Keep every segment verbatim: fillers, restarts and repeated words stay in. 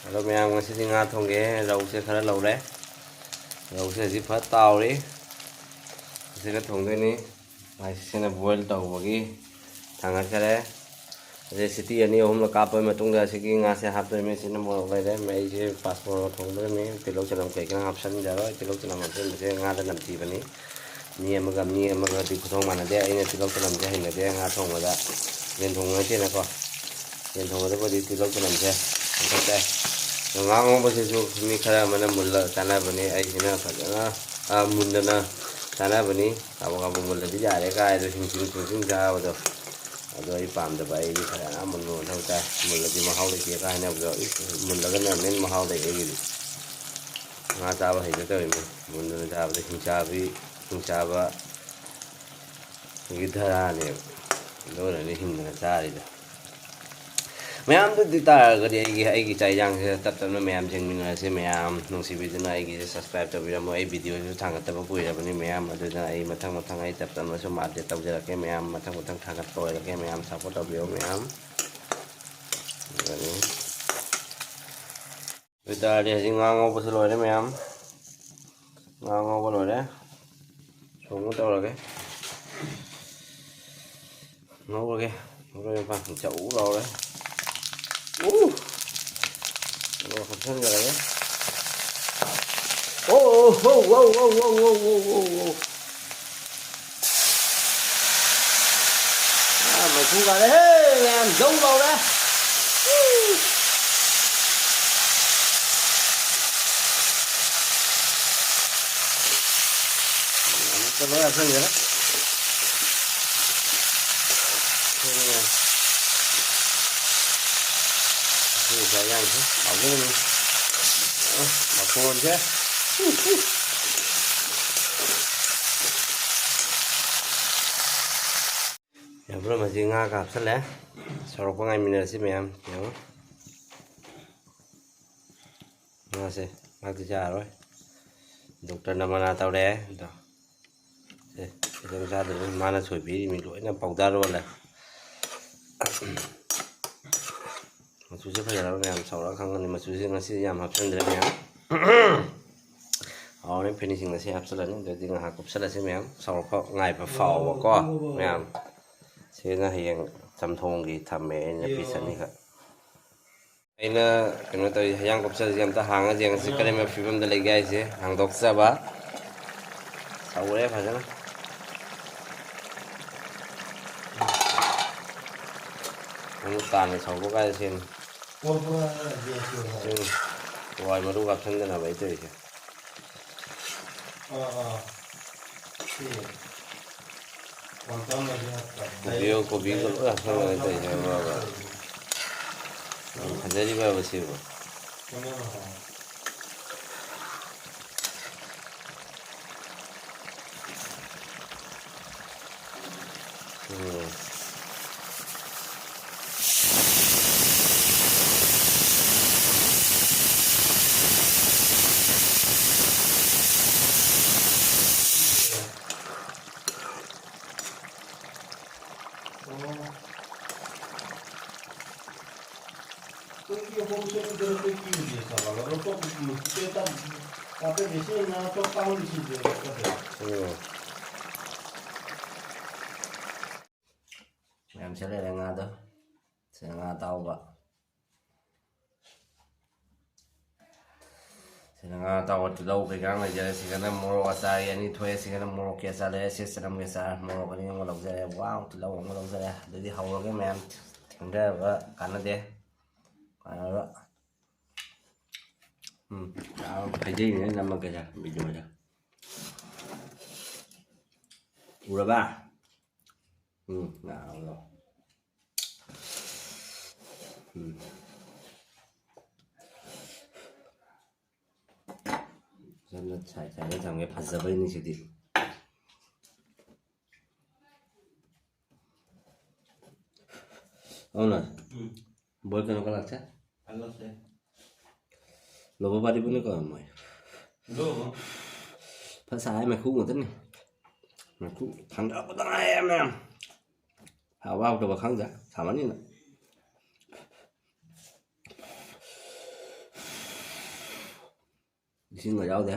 ꯑꯗꯣ ꯃꯌꯥꯝ, ꯉꯁꯤꯗꯤ ꯉꯥ ꯊꯣꯡꯒꯦ꯫ ꯔꯧꯁꯦ ꯈꯔ ꯂꯧꯔꯦ꯫ ꯔꯧꯁꯦ ꯍꯧꯖꯤꯛ ꯐꯖ ꯇꯥꯎꯔꯤ꯫ ꯑꯁꯤꯒ ꯊꯣꯡꯗꯣꯏꯅꯤ꯫ ꯃꯥꯏꯁꯤꯅ ꯕꯣꯏꯜ ꯇꯧꯕꯒꯤ ꯊꯥꯡꯒꯠꯈꯔꯦ꯫ ꯑꯗꯩ ꯁꯤꯇꯤ ꯑꯅꯤ ꯑꯍꯨꯝꯂꯛ ꯀꯥꯞꯄ ꯃꯇꯨꯡꯗ ꯑꯁꯤꯒꯤ ꯉꯥꯁꯦ ꯍꯥꯞꯇꯣꯏꯅꯤ꯫ ꯁꯤꯅ ꯃꯣꯔꯣꯛ ꯂꯩꯔꯦ꯫ ꯑꯩꯁꯦ ꯄꯥꯁꯄꯣꯔꯠ ꯊꯣꯡꯗꯣꯏꯅꯤ꯫ ꯇꯤꯜꯍꯧ ꯆꯅꯝ ꯀꯩ ꯀꯩꯅꯣ ꯍꯥꯞꯆꯤꯟꯖꯔꯣꯏ꯫ ꯇꯤꯜꯍꯧ ꯆꯅꯝ ꯍꯥꯞꯆꯤꯟꯕꯁꯦ ꯉꯥꯗ ꯅꯝꯊꯤꯕꯅꯤ꯫ ꯃꯤ ꯑꯃꯒ ꯃꯤ ꯑꯃꯒꯗꯤ ꯈꯨꯊꯣꯡ ꯃꯥꯟꯅꯗꯦ꯫ ꯑꯩꯅ ꯇꯤꯜꯍꯧ ꯆꯅꯝꯁꯦ ꯍꯩꯅꯗꯦ ꯉꯥ ꯊꯣꯡꯕꯗ꯫ ꯌꯦꯟ ꯊꯣꯡꯕ ꯅꯠꯇꯦꯅꯀꯣ꯫ ꯌꯦꯟ ꯊꯣꯡꯕꯗꯕꯨꯗꯤ ꯇꯤꯜꯍꯧ ꯆꯅꯝꯁꯦ ꯌꯥꯝ ꯇꯥꯏ꯫ ꯑꯗꯣ ꯉꯥ ꯉꯧꯕꯁꯤꯁꯨ ꯃꯤ ꯈꯔ ꯑꯃꯅ ꯃꯨꯜꯂ ꯆꯥꯅꯕꯅꯤ꯫ ꯑꯩꯁꯤꯅ ꯐꯖꯅ, ꯑ, ꯃꯨꯟꯗꯅ ꯆꯥꯅꯕꯅꯤ꯫ ꯀꯥꯕꯛ ꯀꯥꯕꯛ ꯃꯨꯜꯂꯗꯤ ꯌꯥꯔꯦ ꯀꯥꯏꯗꯣ ꯍꯤꯡꯁꯤꯡ ꯍꯤꯡꯁꯤꯡ ꯆꯥꯕꯗꯣ꯫ ꯑꯗꯣ ꯑꯩ ꯄꯥꯝꯗꯕ, ꯑꯩꯗꯤ ꯐꯖꯅ ꯃꯨꯟꯕ ꯃꯊꯧ ꯇꯥꯏ꯫ ꯃꯨꯜꯂꯗꯤ ꯃꯍꯥꯎ ꯂꯩꯇꯦ ꯀꯥꯏꯅꯕꯗꯣ, ꯏꯁ, ꯃꯨꯜꯂꯒꯅ ꯃꯦꯟ ꯃꯍꯥꯎ ꯂꯩ ꯑꯩꯒꯤꯗꯤ꯫ ꯉꯥ ꯆꯥꯕ ꯍꯩꯖꯗꯕ ꯃꯤ, ꯃꯨꯟꯗꯅ ꯆꯥꯕꯗ ꯍꯤꯡꯆꯥꯕꯤ, ꯍꯤꯡꯆꯥꯕꯒꯤ ꯙꯔꯥꯅꯦꯕ꯫ ꯑꯗꯨꯅꯅꯤ ꯍꯤꯡꯗꯅ ꯆꯥꯔꯤꯗꯣ꯫ ꯃꯌꯥꯝꯗꯨꯗꯤ ꯇꯥꯔꯒꯗꯤ ꯑꯩꯒꯤ, ꯑꯩꯒꯤ ꯆꯥꯛ ꯏꯟꯖꯥꯡꯁꯤꯗ ꯇꯞ ꯇꯞꯅ ꯃꯌꯥꯝ ꯌꯦꯡꯃꯤꯟꯅꯔꯁꯤ꯫ ꯃꯌꯥꯝ ꯅꯨꯡꯁꯤꯕꯤꯗꯨꯅ ꯑꯩꯒꯤꯁꯦ subscribe ꯇꯧꯕꯤꯔꯝꯃꯣ꯫ ꯑꯩ videoꯁꯨ ꯊꯥꯡꯒꯠꯇꯕ ꯀꯨꯏꯔꯕꯅꯤ ꯃꯌꯥꯝ, ꯑꯗꯨꯅ ꯑꯩ ꯃꯊꯪ ꯃꯊꯪ ꯑꯩ ꯇꯞ ꯇꯞꯅ ꯁꯨꯝ update ꯇꯧꯖꯔꯛꯀꯦ ꯃꯌꯥꯝ꯫ ꯃꯊꯪ ꯃꯊꯪ ꯊꯥꯡꯒꯠꯄ ꯑꯣꯏꯔꯒꯦ ꯃꯌꯥꯝ, support ꯇꯧꯕꯤꯌꯣ ꯃꯌꯥꯝ꯫ ꯑꯗꯨꯅꯤ꯫ ꯑꯗꯨ ꯑꯣꯏꯇꯥꯔꯗꯤ ꯍꯧꯖꯤꯛ ꯉꯥ ꯉꯧꯕꯁꯨ ꯂꯣꯏꯔꯦ ꯃꯌꯥꯝ꯫ ꯉꯥ ꯉꯧꯕ ꯂꯣꯏꯔꯦ꯫ ꯊꯣꯡꯕ ꯇꯧꯔꯒꯦ꯫ ꯉꯧꯔꯒꯦ꯫ ꯃꯔꯣꯏ ꯃꯄꯥꯡ ꯆꯧ ꯂꯥꯎꯔꯦ꯫ ꯎ! ꯃꯣꯔꯣꯛ ꯍꯥꯞꯆꯤꯟꯖꯔꯒꯦ꯫ ꯑꯣ, ꯑꯣ, ꯍꯣ, ꯋꯧ, ꯋꯧ, ꯋꯧ꯫ ꯑꯥ, ꯃꯩꯈꯨ ꯀꯥꯔꯦꯍꯦ, ꯃꯌꯥꯝ ꯖꯧ ꯂꯥꯎꯔꯦ꯫ ꯑꯃꯨꯛꯀ ꯂꯣꯏ ꯍꯥꯞꯆꯤꯟꯈ꯭ꯔꯦ꯫ ꯁꯤ ꯉꯁꯥꯏ ꯌꯥꯝꯁꯦ ꯍꯥꯎꯗꯣꯏꯅꯤ꯫ ꯑ, ꯃꯐꯣꯟꯁꯦ꯫ ꯌꯥꯝꯕ꯭ꯔꯣ, ꯃꯁꯤ ꯉꯥꯒ ꯍꯥꯞꯆꯜꯂꯦ꯫ ꯁꯧꯔꯛꯄ ꯉꯥꯏꯃꯤꯟꯅꯔꯁꯤ ꯃꯌꯥꯝ꯫ ꯌꯦꯡꯉꯣ꯫ ꯉꯥꯁꯦ ꯉꯥꯛꯇꯤ ꯆꯥꯔꯔꯣꯏ꯫ ꯗꯣꯛꯇꯔꯅ ꯃꯅꯥ ꯇꯧꯔꯛꯑꯦ ꯑꯗꯣ꯫ ꯁꯦ, ꯈꯤꯇꯪ ꯆꯥꯗ꯭ꯔꯗꯤ ꯃꯥꯅ ꯁꯣꯏꯕꯤꯔꯤꯃꯤ ꯂꯣꯏꯅ powder ꯑꯣꯜꯂꯦ꯫ ꯃꯆꯨꯁꯦ ꯐꯖꯔꯕ ꯃꯌꯥꯝ, ꯁꯧꯔꯒ ꯈꯪꯒꯅꯤ꯫ ꯃꯆꯨꯁꯦ ꯉꯁꯤꯗꯤ ꯌꯥꯝ ꯍꯥꯞꯆꯤꯟꯗ꯭ꯔꯦ ꯃꯌꯥꯝ꯫ ꯍꯥꯎꯔꯅꯤ, finishing ꯉꯁꯤ ꯍꯥꯞꯆꯤꯜꯂꯅꯤ꯫ ꯑꯗꯨꯗꯤ ꯉꯥꯏꯍꯥꯛ ꯀꯨꯞꯁꯜꯂꯁꯤ ꯃꯌꯥꯝ, ꯁꯧꯔꯛꯄ ꯉꯥꯏꯕ ꯐꯥꯎꯕꯀꯣ ꯃꯌꯥꯝ꯫ ꯁꯤꯅ ꯍꯌꯦꯡ ꯆꯝꯊꯣꯡꯒꯤ ꯊꯝꯃꯦ ꯑꯩꯅ piece ꯑꯅꯤꯈꯛ꯫ ꯑꯩꯅ ꯀꯩꯅꯣ ꯇꯧꯔꯤ, ꯍꯌꯥꯡ ꯀꯨꯞꯁꯜꯁꯦ ꯑꯝꯇ ꯍꯥꯡꯉ ꯌꯦꯡꯉꯁꯤ ꯀꯔꯝꯕ ꯐꯤꯕꯝꯗ ꯂꯩꯒꯦ ꯍꯥꯏꯁꯦ ꯍꯥꯡꯗꯣꯛꯆꯕ꯫ ꯁꯧꯔꯦ ꯐꯖꯅ꯫ ꯅꯪ ꯇꯥꯟꯅ ꯁꯧꯕ ꯀꯥꯏꯗ ꯁꯦꯝꯃꯤ? ꯍꯋꯥꯏ ꯃꯔꯨ ꯀꯥꯞꯁꯟꯗꯅꯕ ꯑꯩ ꯇꯧꯔꯤꯁꯦ꯫ ꯑꯥ, ꯑꯥ꯫ ꯁꯤ꯫ ꯀꯣꯕꯤ, ꯀꯣꯕꯤꯒ ꯂꯣꯏ ꯍꯥꯞꯆꯜꯂꯒ ꯇꯧꯔꯤꯁꯦ ꯃꯔꯨ꯫ ꯌꯥꯝ ꯐꯖꯔꯤꯕ ꯁꯤꯕꯨ꯫ ꯎꯝ꯫ ꯎꯝ꯫ ꯃꯌꯥꯝꯁꯦ ꯂꯩꯔꯦ ꯉꯥꯗꯣ꯫ ꯁꯤꯅ ꯉꯥ ꯑꯇꯥꯎꯕ꯫ ꯁꯤꯅ ꯉꯥ ꯑꯇꯥꯎꯕ, ꯇꯤꯜꯍꯧ ꯀꯩꯀꯥ ꯂꯩꯖꯔꯦ꯫ ꯁꯤꯒꯅ ꯃꯣꯔꯣꯛ ꯑꯆꯥꯔꯒꯤ ꯑꯅꯤ ꯊꯣꯛꯑꯦ꯫ ꯁꯤꯒꯅ ꯃꯣꯔꯣꯛꯀꯤ ꯑꯆꯥꯔ ꯂꯩꯔꯦ꯫ ꯁꯤ ꯆꯅꯝꯒꯤ ꯑꯆꯥꯔ, ꯃꯣꯔꯣꯛ ꯑꯅꯤ ꯑꯃ ꯂꯧꯖꯔꯦ꯫ ꯋꯥꯎ, ꯇꯤꯜꯍꯧ ꯑꯃ ꯂꯧꯖꯔꯦ꯫ ꯑꯗꯨꯗꯤ ꯍꯧꯔꯒꯦ ꯃꯌꯥꯝ꯫ ꯊꯦꯡꯊꯕ ꯀꯥꯟꯅꯗꯦ꯫ ꯀꯥꯟꯅꯕ꯫ ꯎꯝ, ꯌꯥꯝ ꯐꯩꯖꯩꯅꯦ ꯅꯝꯃꯛꯀꯦꯁꯦ videoꯁꯦ꯫ ꯎꯔꯕ? ꯎꯝ, ꯉꯥ ꯑꯃ ꯂꯧ꯫ ꯎꯝ꯫ ꯐꯖꯅ ꯁꯥꯏ ꯁꯥꯏꯅ ꯊꯝꯒꯦ, ꯐꯖꯕꯩꯅꯤ ꯁꯤꯗꯤ꯫ ꯑꯧꯅ? ꯎꯝ꯫ ꯕꯣꯜ ꯀꯩꯅꯣ ꯀꯂꯥꯛꯁꯦ? ꯀꯂꯥꯛꯁꯦ꯫ ꯂꯣꯕ ꯄꯥꯔꯤꯕꯅꯤ ꯀꯣ ꯃꯣꯏ꯫ ꯂꯣ꯫ ꯐꯖ ꯁꯥꯏ, ꯃꯩꯈꯨ ꯉꯥꯛꯇꯅꯤ꯫ ꯃꯩꯈꯨ ꯊꯥꯡꯗꯔꯛꯄꯗ ꯉꯥꯏꯔꯦ ꯃꯌꯥꯝ꯫ ꯍꯥꯎꯕ ꯍꯥꯎꯇꯕ ꯈꯪꯗ꯭ꯔꯦ, ꯁꯥꯃꯟꯅꯤꯅ꯫ ꯏꯁꯤꯡꯒ ꯌꯥꯎꯗꯦ꯫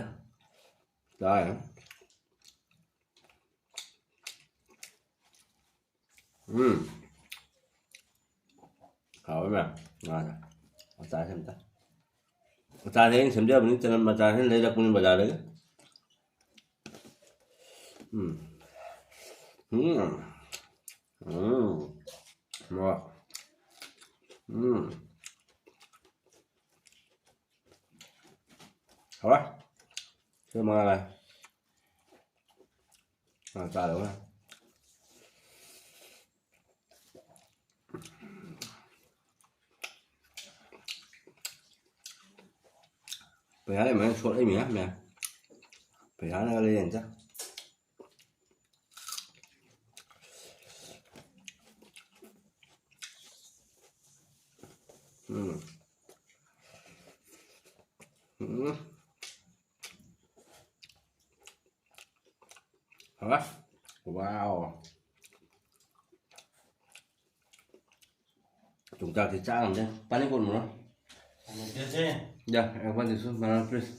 ꯆꯥꯔꯦ꯫ ꯎꯝ꯫ ꯍꯥꯎꯋꯦ ꯃꯌꯥꯝ꯫ ꯉꯥꯁꯦ꯫ ꯑꯆꯥꯔꯁꯦ ꯑꯝꯇ꯫ ꯑꯆꯥꯔꯁꯦ ꯑꯩꯅ ꯁꯦꯝꯖꯕꯅꯤ, ꯆꯅꯝ ꯑꯆꯥꯔꯁꯦ ꯂꯩꯔꯛꯄꯅꯤ ꯕꯖꯥꯔꯗꯒꯤ꯫ ꯎꯝ꯫ ꯎꯝ꯫ ꯎꯝ꯫ ꯃꯣꯔꯣꯛ꯫ ꯎꯝ꯫ ꯍꯥꯎꯔꯦ꯫ ꯁꯤ ꯃꯉꯥꯏꯔꯦ꯫ ꯑ, ꯆꯥꯔꯦ꯫ ꯄꯩꯁꯥ ꯂꯩꯃꯟ ꯁꯣꯠ ꯂꯩꯃꯤꯅ ꯃꯌꯥꯝ꯫ ꯄꯩꯁꯥꯅꯒ ꯂꯩꯔꯦ ꯑꯝꯇ꯫ ꯎꯝ꯫ ꯎꯝ꯫ ꯍꯥꯎꯔꯦ꯫ ꯋꯥꯎ꯫ ꯌꯣꯡꯆꯥꯛꯁꯤ ꯆꯥ ꯉꯝꯗꯦ꯫ ꯄꯥꯅꯤ ꯀꯣꯟ ꯃꯨꯔꯣ꯫ ꯌꯥ, ꯑꯩ ꯄꯥꯅꯤ ꯁꯨ ꯃꯔꯥꯡ please꯫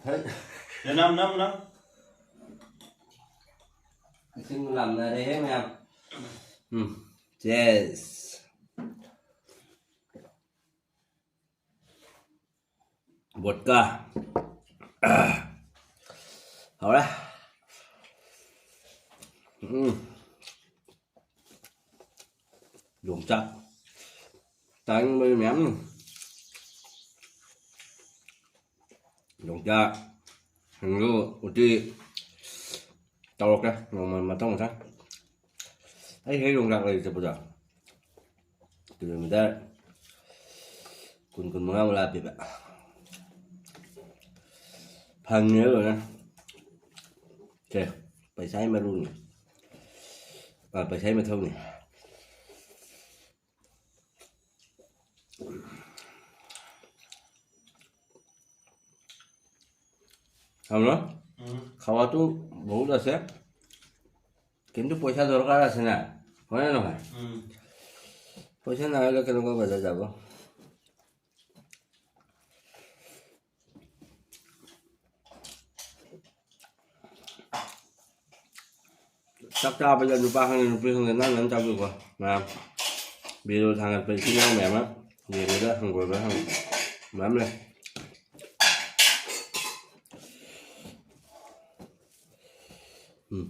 ꯍꯩ꯫ ꯌꯥ, ꯅꯝ, ꯅꯝ, ꯅꯝ꯫ ꯏꯁꯤꯡ ꯂꯥꯝꯅꯔꯦꯍꯦ ꯃꯌꯥꯝ꯫ ꯎꯝ꯫ Cheers꯫ ꯕꯣꯠꯀꯥ꯫ ꯍꯥꯎꯔꯦ꯫ ꯎꯝ꯫ ꯌꯣꯡꯆꯥꯛ꯫ ꯆꯥꯅꯤꯡꯕꯗꯤ ꯃꯌꯥꯝ꯫ ꯌꯣꯡꯆꯥꯛ, ꯁꯤꯡꯖꯨ, ꯎꯇꯤ ꯇꯧꯔꯛꯀꯦ ꯅꯣꯡꯃ ꯃꯊꯪ ꯃꯊꯪ꯫ ꯑꯩ ꯍꯦꯛ ꯌꯣꯡꯆꯥꯛ ꯂꯩ ꯆꯠꯄꯗꯣ꯫ Kilometer ꯀꯨꯟ, ꯀꯨꯟ ꯃꯉꯥꯃꯨꯛ ꯂꯥꯞꯄꯦꯕ꯫ ꯐꯪꯉꯦ ꯂꯣꯏꯅ꯫ ꯁꯦ, ꯄꯩꯁꯥꯒꯤ ꯃꯔꯨꯅꯤ꯫ ꯑ, ꯄꯩꯁꯥꯒꯤ ꯃꯊꯧꯅꯤ꯫ हम लोग हम्म। खावा तो बहुत আছে, কিন্তু পইচা দৰকাৰ আছে না, হয় নে নহয়? উম। পইচা নাই হ'লে কেনেকুৱা বজাৰ যাব? ꯆꯥꯛ ꯆꯥꯕꯗ ꯅꯨꯄꯥ ꯈꯪꯗꯦ ꯅꯨꯄꯤ ꯈꯪꯗꯦ ꯅꯪ ꯅꯪ ꯆꯥꯕꯤꯌꯨꯀꯣ꯫ ꯃꯌꯥꯝ ꯚꯤꯗꯤꯑꯣ ꯊꯥꯒꯠꯄ ꯏꯆꯤꯟ ꯏꯅꯥꯎ ꯃꯌꯥꯝ ꯑꯃ ꯌꯦꯡꯕꯗ ꯍꯪꯒꯣꯏꯕ ꯍꯪ ꯃꯌꯥꯝ ꯂꯩ꯫ ꯎꯝ꯫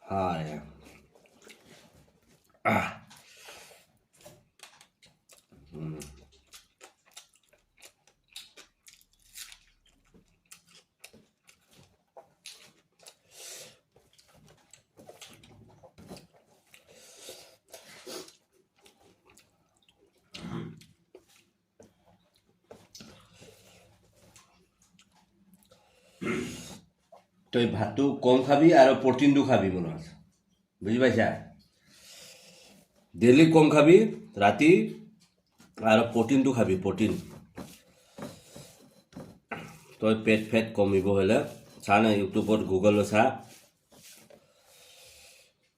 ꯍꯥꯏ꯫ ꯑꯥ꯫ ꯎꯝ꯫ তই ভাতটো কম খাবি আৰু প্ৰটিনটো খাবি, মনত আছে? বুজি পাইছা? ডেইলি কম খাবি, ৰাতি আৰু প্ৰটিনটো খাবি, প্ৰটিন। তই পেট ফেট কমিব হ'লে চা না, ইউটিউবত, গুগলত চা।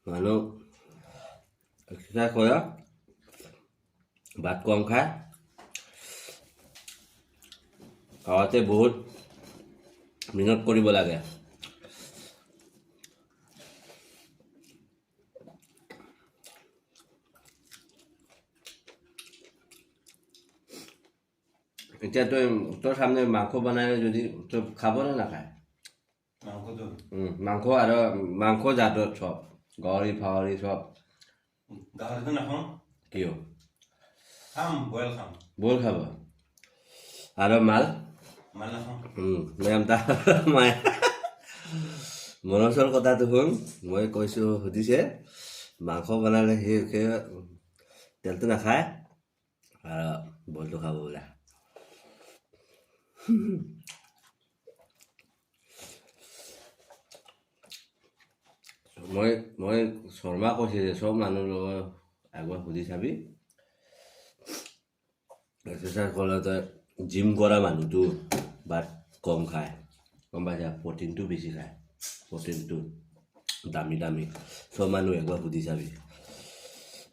মানুহ এক্সাৰচাইজ কৰা, ভাত কম খায়, ঘৰতে বহুত মেহনত কৰিব লাগে। এতিয়া তই তোৰ সামনে মাংস বনালে যদি তই খাব নে নাখায়? মাংসটো? উম, মাংস আৰু মাংস জাতৰ চব, গাহৰি ফাহৰি চব। গাহৰিটো নাখাওঁ। কিয়? খাম, বইল খাম। বইল খাব? আৰু মাল? মাল নাখাওঁ। উম, মেম তা মায়ে মনচৰ কথাটো শুন, মই কৈছো, সুধিছে, মাংস বনালে সি, সি তেলটো নাখায় আৰু বইলটো খাব বোলে। মই, মই শৰ্মা কৈছে যে চব মানুহ লগত একবাৰ সুধি চাবি। এক্সাৰচাইজ কৰিলে তই জিম কৰা মানুহটো ভাত কম খায়, গম পাইছা? প্ৰটিনটো বেছি খায়, প্ৰটিনটো দামী দামী। চব মানুহ একবাৰ সুধি চাবি,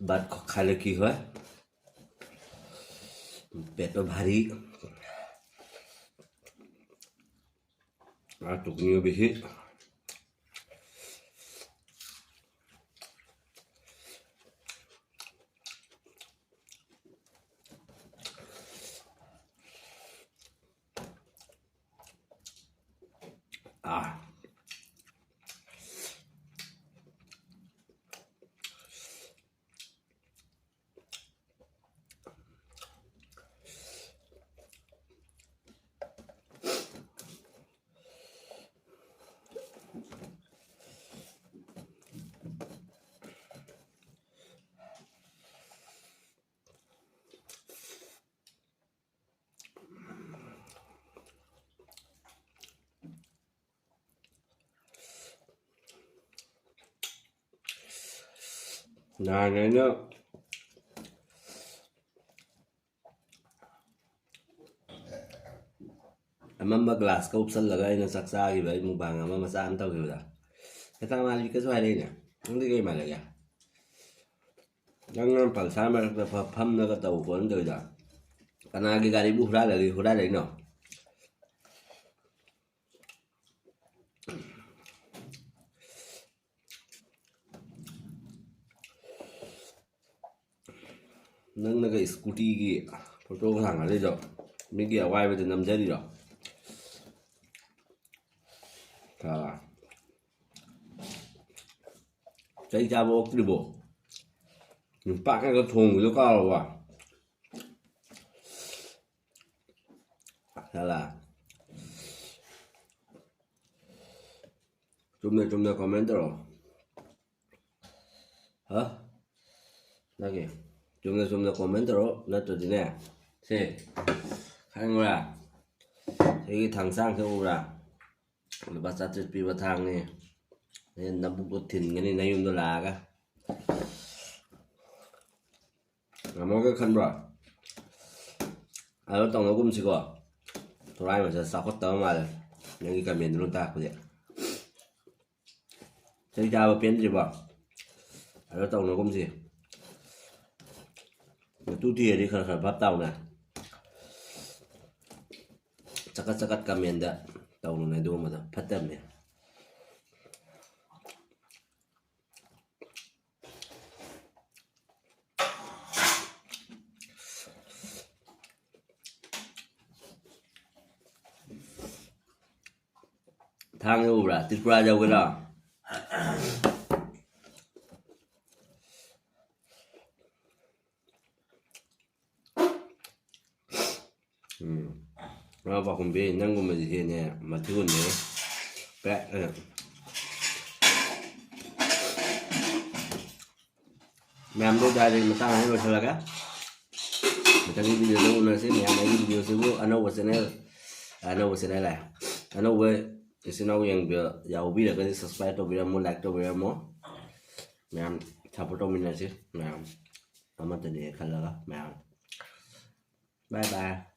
ভাত খ-, খালে কি হয়? পেটৰ ভাৰী আৰু টোপনিও বেছি। Ah. ꯅꯍꯥꯟ ꯑꯩꯅ ꯑꯃꯝꯕ ꯒ꯭ꯂꯥꯁꯀ ꯎꯞꯁꯜꯂꯒ ꯑꯩꯅ ꯆꯥꯛ ꯆꯥꯈꯤꯕ, ꯑꯩ ꯃꯨꯛꯕꯥꯡ ꯑꯃ ꯃꯆꯥ ꯑꯃ ꯇꯧꯈꯤꯕꯗ, ꯍꯦꯇꯥ ꯃꯥꯜꯂꯤ ꯀꯩꯁꯨ ꯍꯥꯏꯔꯛꯏꯅꯦ꯫ ꯅꯪꯗꯤ ꯀꯩ ꯃꯥꯜꯂꯒꯦ? ꯅꯪꯅ ꯄꯜꯁꯥꯔ ꯃꯔꯛꯇ ꯐ-, ꯐꯝꯂꯒ ꯇꯧ ꯈꯣꯠꯅ ꯇꯧꯔꯤꯗꯣ, ꯀꯅꯥꯒꯤ ꯒꯥꯔꯤꯕꯨ ꯍꯨꯔꯥꯜꯂꯒ ꯍꯨꯔꯥꯜꯂꯛꯏꯅꯣ? ꯅꯪꯅꯒ ꯁ꯭ꯀꯨꯇꯤꯒꯤ ꯐꯣꯇꯣꯒ ꯊꯥꯡꯒꯠꯂꯤꯗꯣ, ꯃꯤꯒꯤ ꯑꯋꯥꯏꯕꯗ ꯅꯝꯖꯔꯤꯔꯣ? ꯆꯥ꯫ ꯆꯩ ꯆꯥꯕ ꯑꯣꯛꯇ꯭ꯔꯤꯕꯣ? ꯌꯨꯝꯄꯥꯛꯅꯒ ꯊꯣꯡꯕꯗꯣ ꯀꯥꯎꯔꯕ? ꯆꯥꯂꯥ꯫ ꯆꯨꯝꯅ ꯆꯨꯝꯅ comment ꯇꯧꯔꯛꯑꯣ꯫ ꯍꯥ? ꯅꯪꯒꯤ ꯆꯨꯝꯅ ꯆꯨꯝꯅ comment ꯇꯧꯔꯛꯑꯣ, ꯅꯠꯇ꯭ꯔꯗꯤꯅꯦ, ꯁꯦ, ꯈꯪꯕ꯭ꯔꯥ? ꯁꯤꯒꯤ ꯊꯥꯡꯁꯥꯡꯁꯦ ꯎꯕ꯭ꯔꯥ? ꯂꯨꯄꯥ ꯆꯥꯇ꯭ꯔꯦꯠ ꯄꯤꯕ ꯊꯥꯡꯅꯤ꯫ ꯅꯕꯨꯛꯇꯣ ꯊꯤꯟꯒꯅꯤ ꯅꯌꯨꯝꯗ ꯂꯥꯛꯑꯒ꯫ ꯉꯝꯃꯒ ꯈꯟꯕ꯭ꯔꯣ? ꯑꯗꯣ ꯇꯧꯅꯒꯨꯝꯁꯤꯀꯣ꯫ ꯊꯣꯔꯥꯏ ꯃꯆꯥ ꯆꯥꯎꯈꯠꯇꯕ ꯃꯥꯜꯂꯦ꯫ ꯅꯪꯒꯤ ꯀꯃꯦꯟꯗꯨꯅ ꯇꯥꯛꯄꯗꯤ꯫ ꯆꯩ ꯆꯥꯕ ꯄꯦꯟꯗ꯭ꯔꯤꯕꯣ? ꯑꯗꯣ ꯇꯧꯅꯒꯨꯝꯁꯤ꯫ ꯃꯇꯨ ꯊꯤꯔꯗꯤ ꯈꯔ ꯈꯔ ꯚꯥꯞ ꯇꯥꯎꯅꯦ꯫ ꯆꯀꯠ ꯆꯀꯠ ꯀꯃꯦꯟꯗ ꯇꯧꯅꯨꯅꯦ ꯑꯗꯨꯒꯨꯝꯕꯗꯣ꯫ ꯐꯠꯇꯕꯅꯦ꯫ ꯊꯥꯡ ꯌꯧꯕ꯭ꯔꯥ? ꯇ꯭ꯔꯤꯄꯨꯔꯥ ꯌꯧꯒꯦꯔꯥ? ꯎꯝ꯫ ꯉꯥ ꯄꯥꯎꯈꯨꯝꯕꯤ, ꯅꯪꯒꯨꯝꯕꯁꯤꯗꯤꯅꯦ, ꯃꯊꯤꯒꯨꯝꯕꯅꯦ꯫ ꯄꯦꯛ, ꯑ꯫ ꯃꯌꯥꯝꯗꯣ ꯗꯥꯏꯔꯦꯛ ꯃꯇꯥꯡ ꯑꯃ ꯂꯣꯏꯁꯤꯜꯂꯒꯦ꯫ ꯃꯊꯪꯒꯤ ꯚꯤꯗꯤꯑꯣꯗ ꯎꯅꯁꯤ꯫ ꯃꯌꯥꯝ ꯑꯩꯒꯤ ꯚꯤꯗꯤꯑꯣꯁꯤꯕꯨ ꯑꯅꯧꯕ ꯆꯦꯅꯦꯜ, ꯑꯅꯧꯕ ꯆꯦꯅꯦꯜ ꯍꯥꯏ, ꯑꯅꯧꯕ ꯏꯆꯤꯟ ꯏꯅꯥꯎ ꯌꯦꯡꯕ ꯌꯥꯎꯕꯤꯔꯒꯗꯤ subscribe ꯇꯧꯕꯤꯔꯝꯃꯣ, like ꯇꯧꯕꯤꯔꯝꯃꯣ꯫ ꯃꯌꯥꯝ support ꯇꯧꯃꯤꯟꯅꯁꯤ꯫ ꯃꯌꯥꯝ ꯑꯃꯠꯇꯅꯤ ꯈꯜꯂꯒ ꯃꯌꯥꯝ꯫ Bye bye꯫